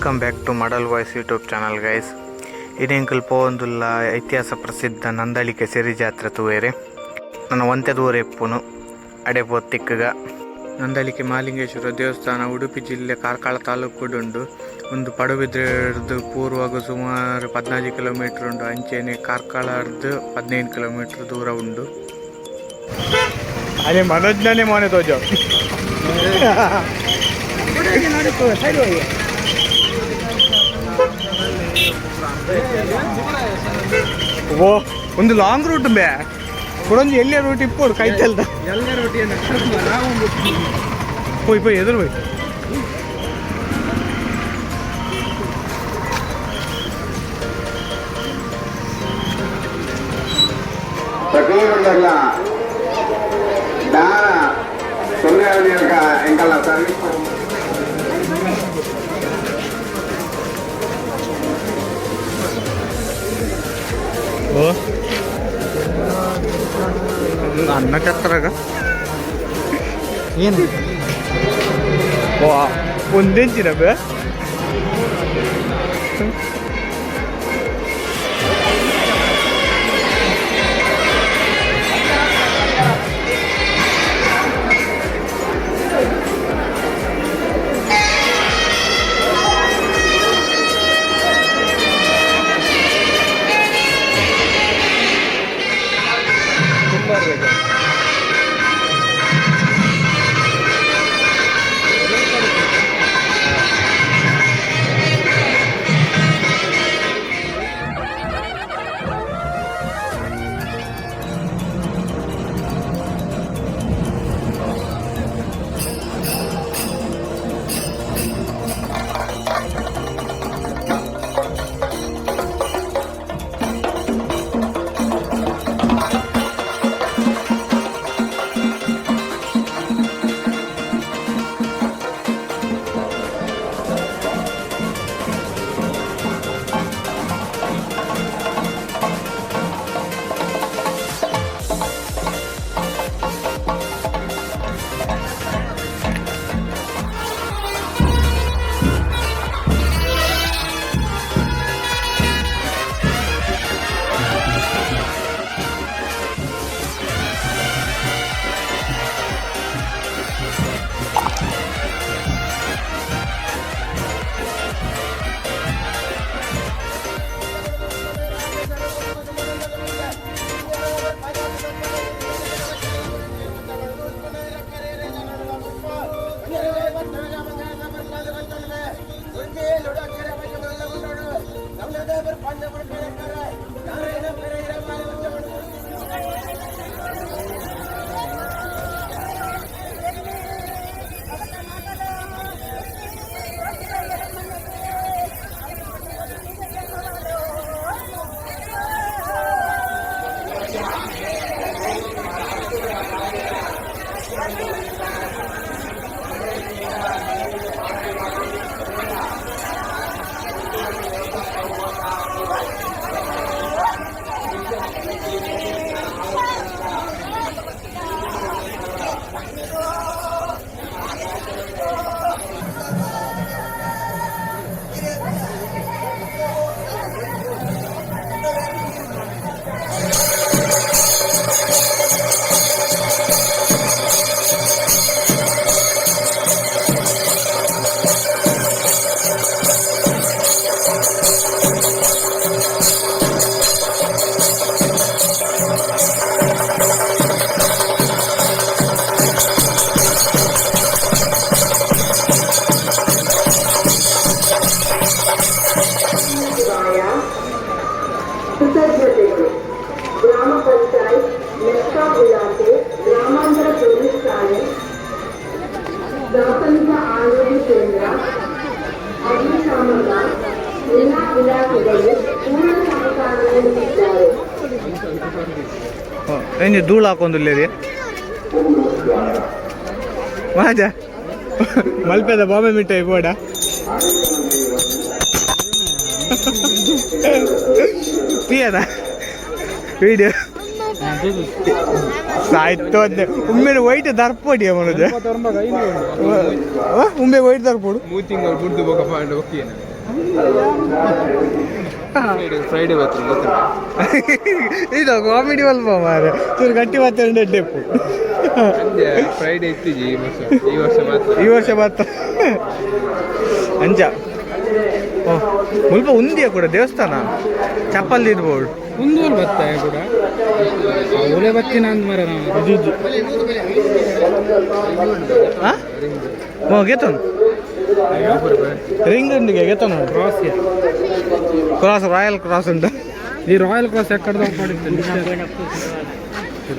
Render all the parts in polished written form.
Welcome back to Madal voice YouTube channel guys. ಇಡೆಂಕಲ್ ಪೋವೊಂದುಲ್ಲ ಇತಿಹಾಸ ಪ್ರಸಿದ್ಧ ನಂದಳಿಕೆ ಸಿರಿ ಜಾತ್ರೆ ತೂವೇರೆ. ನನ್ನ ಒಂತೆ ದೂರ ಇಪ್ಪುನು ಅಡೆ ಪೋತಿಕ್ಕಗ. ನಂದಳಿಕೆ ಮಾಲಿಂಗೇಶ್ವರ ದೇವಸ್ಥಾನ ಉಡುಪಿ ಜಿಲ್ಲೆ ಕಾರ್ಕಳ ತಾಲೂಕುಡುಂಡು. ಒಂದು ಪಡುಬಿದ್ರೆಡ್ದು ಪೂರ್ವಗ್ ಸುಮಾರು 14 ಕಿಲೋಮೀಟರ್ ಉಂಡು. ಅಂಚೆನೆ ಕಾರ್ಕಳರ್ದು 15 ಕಿಲೋಮೀಟರ್ ದೂರ ಉಂಡು. ಅದೇ ಮನೋಜ್ನೇ ಮೋನೆ ತೋಜೋ. ಓ, ಒಂದು ಲಾಂಗ್ ರೂಟ್ ಬೇ ಕುಡೊಂಜಿ ಎಲ್ಲೇ ರೂಟ್ ಇಪ್ಪೋಡು ಕೈತಲ್ದ. ಪೋಯ್ ಪೋಯ್, ಎದುರು ಪೋಯ್. ಪ್ರತಿಯೊಂದಲ್ಲ ದಾನ ತೊಂದರೆ ಎಂಕಲ್ಲ ಸರ್ವಿಸ್. ಓ, ಅನ್ನ ಚತ್ತರಾಗ. ಏನು? ವಾ, ಒಂದೆಂಚಿನ ಬೇ. ಶಿವಾಯ. ಕೃತಜ್ಞತೆಗಳು. ಗ್ರಾಮ ಪಂಚಾಯತ್, ಮೆಸ್ಕಾಂ ಇಲಾಖೆ, ಗ್ರಾಮಾಂತರ ಪೊಲೀಸ್ ಠಾಣೆ, ಪ್ರಾಥಮಿಕ ಆರೋಗ್ಯ ಕೇಂದ್ರ, ಅಗ್ನಿಶಾಮಕ, ಎಲ್ಲ ಇಲಾಖೆಗಳು ಪೂರ್ಣ ಸಹಕಾರ ನೀಡುತ್ತಿದ್ದಾರೆ. ಎಂಜಿ ಧೂಳು ಹಾಕೊಂದುಲ್ಲೇರಿ ಮಾಜ. ಮಲ್ಪೆದ ಬಾಂಬೆ ಮಿಠಾಯಿ ಬೋಡ ತೀಯದ ವಿಡಿಯೋ ಸಾಯ್ತು ಅದ್ನೆ. ಉಮ್ಮೆನೆ ವೈಟ್ ದರ್ಪೊಡಿ ಮನೋಜ, ಉಂಬೆ ವೈಟ್ ದರ್ಪೊಡು. 3 ತಿಂಗಳು ಬುಡ್ದು ಬೊಕ ಪಾಂಡ ಒಕ್ಕಿಯೇನ. ಫ್ರೈಡೆ ಬರ್ತದೆ ಗೊತ್ತಿಲ್ಲ. ಇದು ಕಾಮಿಡಿ ಅಲ್ಪ ಮಾರೆ, ಚೂರು ಗಟ್ಟಿ ಮಾತಾಡಿ ಡೆಪ್ಪು. ಫ್ರೈಡೆ ಇತ್ತೀಜಿ ಈ ವರ್ಷ, ಈ ವರ್ಷ ಮಾತ್ರ. ಈ ವರ್ಷ ಮಾತ್ರ ಅಂಜ. ಓ ಮುಲ್ಪ ಉಂದಿಯ ಕೂಡ ದೇವಸ್ಥಾನ ಚಪ್ಪಲ್ ಇರ್ಬೋದು. ಮುಂದೂರು ಬತ್ತ ಕೂಡ ಅವಲೇ ಬತ್ತಿನ ಅಂದ್ ಮರ ನಾವು. ಹಾಂ ಓ ಗೆತನು ರಿಂಗ್ ಉಂಡಿಗೆ ಗೆತನು. ಕ್ರಾಸ್. ಕ್ರಾಸ್, ರಾಯಲ್ ಕ್ರಾಸ್ ಉಂಟು. ಈ ರಾಯಲ್ ಕ್ರಾಸ್ ಎಕ್ಕಡ್ದ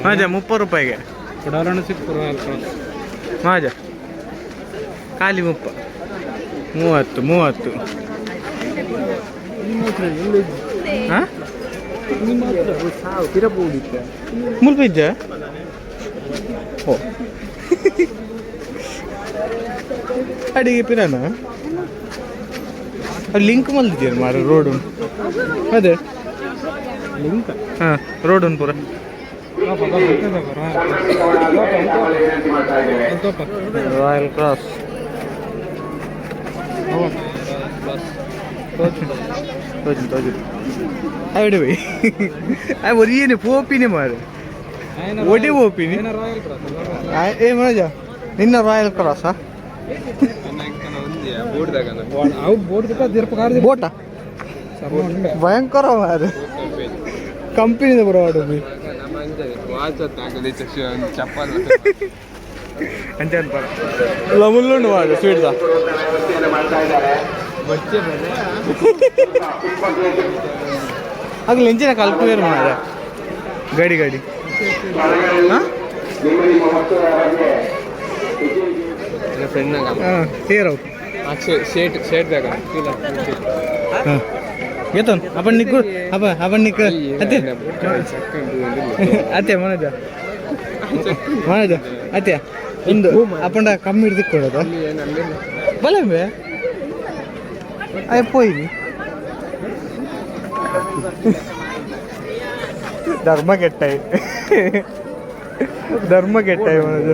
ಮಾಜ 30 ರೂಪಾಯಿಗೆ. ಕೊಡೋಣ ಸಿಕ್ಕು ರಾಯಲ್ ಕ್ರಾಸ್. ಮಾಜ ಖಾಲಿ 30 30 30. ಹಾಂ ಮುಲ್ಪ ಇಜ್ಜ. ಓ ಅಡಿಗೆ ಪಿರಾನ ಲಿಂಕ್ ಮಲ್ದಿದ್ದೀರ ಮಾರ ರೋಡ್. ಅದೇ. ಲಿಂಕ್. ಹಾಂ ರೋಡ್ ಪೂರ. ವಿನಂತಿ ಮಾಡ್ತಾ ಇದ್ದೇವೆ. ರಾಯಲ್ ಕ್ರಾಸ್ ತೋಜು ತೋಜು ಆಯ್ಡು ಬೈ ಆ ಒರಿಯೇನೆ ಪೋಪಿನೆ ಮಾರೆ ಒಡೆ ಪೋಪಿನಿ. Royal cross. ಏ ಮನೋಜ, ನಿನ್ನ ರಾಯಲ್ ಕ್ರಾಸಾ? ಅವು ಬೋರ್ಡ್ ದಿರ್ಪ. ಬೋಟ ಭಯಂಕರ ಮಾರೆ ಕಂಪನಿದ ಬರೋಡು ಬಿ. ಚಪ್ಪಲ್. ಅಂಚೆ ಅನ್ಪಾರ ಲಮುಲ್ಲುಂಡು ಮಾಡು ಸ್ವೀಟ್. ವ್ಯವಸ್ಥೆಯನ್ನು ಮಾಡ್ತಾ ಇದ್ದಾರೆ. ಆಗಲಿ ಎಂಚಿನ ಕಲ್ಪುವೇರು ಮಾರೆ ಗಡಿ ಗಡಿ. ಸ್ಥಳಗಳಲ್ಲಿ ನಿಮ್ಮ ನಿಮ್ಮ ವಸ್ತುಗಳ ಬಗ್ಗೆ ನನ್ನ ಫ್ರೆಂಡ್. ಹಾಂ ತೇರವು. ಶೇಟ್ ಶೇಟ್ ದಾಗ. ಹಾಂ ಗೆತನ್ ಅಪ್ಪಣ್ಣ ನಿಕ್ಕು ಅಪ್ಪ ಅಪ್ಪಣ್ಣ ನಿಕ್ಕು ಅತ್ತೆ ಅತ್ತೆ ಮನೋಜ ಮನೋಜ ಅತ್ತೆ ಒಂದು ಅಪ್ಪಂಡ ಕಮ್ಮಿ ಹಿಡ್ದು ಕೊಡೋದು ಬಲಂಬೆ ಅಯ್ಯ ಪೋಯಿ ಧರ್ಮ ಕೆಟ್ಟಾಯಿ ಧರ್ಮ ಕೆಟ್ಟಾಯಿ. ಮನೋಜ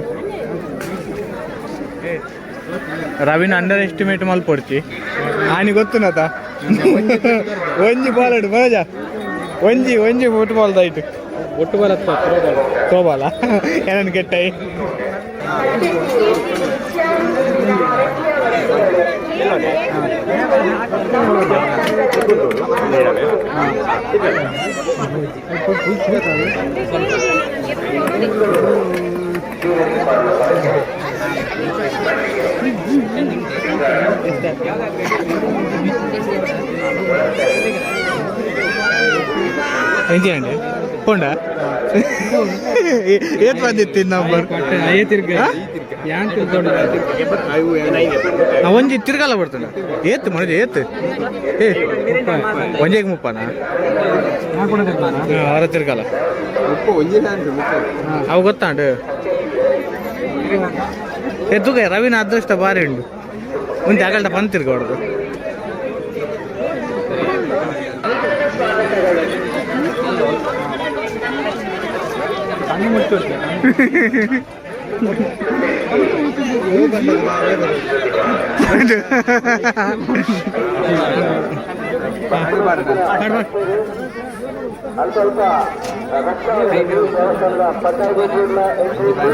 ರವಿನ ಅಂಡರ್ ಎಸ್ಟಿಮೇಟ್ ಮಲ್ಪೊಡ್ಚಿ ಆನಿ ಗೊತ್ತುನತ. ಒಂಜಿ ಬಾಲ್ ಇಡು ಮನೋಜ, ಒಂಜಿ ಒಂಜಿ ಫುಟ್ಬಾಲ್ ದೈಟ್. ಒಟ್ಟು ಬಾಲ್ ಹತ್ತ. ಥ್ರೋಬಾಲ ಏನನ್ನು ಕೆಟ್ಟಾಯಿ. ಎಂಜಿನಂడి ಪೋಂಡ ಏತ್ ಬಂದಿತ್ತು ನಂಬರ್? ಅಯ್ಯ ತಿರ್ಗ ಯಾನ್ ತಿರ್ಗೋಡು. ಒಂಜಿ ತಿರ್ಗಲ್ಲ ಬರ್ತದೆ. ಏತ್ ಮನೋಜ ಏತ್? ಏ ಒಂಜೆಗೆ ಮುಪ್ಪನಾ? ಅವರ ತಿರ್ಗಲ್ಲ. ಉಪ್ಪು ಒಂಜಿನ ಮುಪ್ಪ. ಅವು ಗೊತ್ತಾಂಡು ಎದ್ದುಗ ರವಿನ ಅದೃಷ್ಟ ಭಾರಿ ಉಂಡು. ಮುಂದೆ ಅಗಲ್ಟ ಬಂದು ತಿರ್ಗ ಹೊಡೆದು. ಅಲ್ಪ ದೇವಸ್ಥಾನದ ಪಟ್ಟಾಗೋಪುರ ಎಂಟ್ರಿ ಉಂಟು,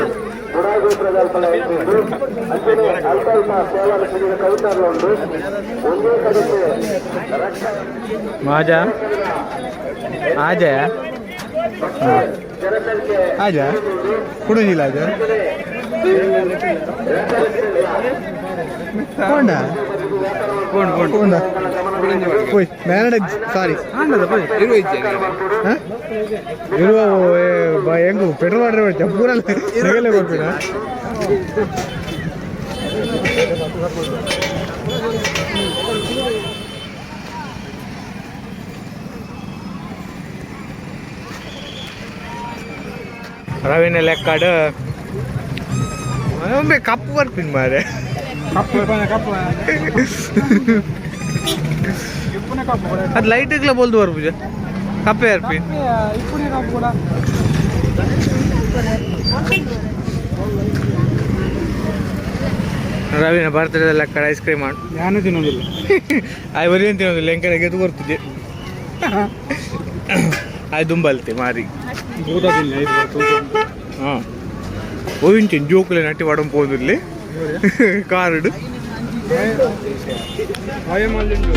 ಗುಡಾಗೋಪುರದ ಅಲ್ಪ ಎಂಟ್ರಿ ಉಂಟು. ಅಂಚನೆ ಅಲ್ಪ ಅಲ್ಪ ಸೇವಾ ಶಿಬಿರ ಕೌಂಟರ್ಲ ಉಂಟು. ಒಂದೇ ಕಡೆಗೆ ಮಾಜಾ ಆಜ ಜನಸಂಖ್ಯೆ ಆಜ ಕುಡುಂಜಿಲ್ಲ ಆಜ ಕೊಂಡ ಕೊಂಡ ಪೋಯ್ ಮ್ಯಾನಡ ಸಾರಿ. ಇರುವ ಹೆಂಗು ಪೆಟ್ರೋಲ್ ಆರ್ಡರ್ ಪೂರ ನೆಗಲೆ ಕೊಡ್ತೀನ. ರವಿನ ಲೆಕ್ಕಾಡು ಒಮ್ಮೆ ಕಪ್ಪು ಬರ್ತೀನಿ ಮಾರೆ. ಕಪ್ಪು ಕಪ್ಪು ಇಪ್ಪುನ ಕಪ್ಪು ಕೂಡ. ಅದು ಲೈಟ್ಗ್ಲ ಬೋಲ್ದು ಬರ್ಪುಜ ಕಪ್ಪೆ ಅರ್ಪಿ. ಇಪ್ಪುನ ಕಪ್ಪು ಕೂಡ. ರವಿನ ಬರ್ತಡೇ ಕಡೆ ಐಸ್ ಕ್ರೀಮ್ ಮಾಡಿ. ಯಾನು ತಿನ್ನೋದಿಲ್ಲ. ಆಯ್ ಬರೀ ತಿನ್ನೋದಿಲ್ಲ, ಎಂಕಡೆ ಗೆದ್ದು ಕೊಡ್ತಿದ್ದೆ. ಆಯ್ ದುಂಬಲ್ತೆ ಮಾರಿ. ಭೂತ ತಿನ್ನ ಐದು ಬರ್ತದೆ. ಹಾಂ, ಓವಿಂಚಿನ ಜೋಕುಲೆ ನಟ್ಟಿ ವಾಡಂ ಪೋಂದಿರ್ಲಿ ಕಾರ್ಡ್. ಆಯ ಮಲ್ದುಂಡು.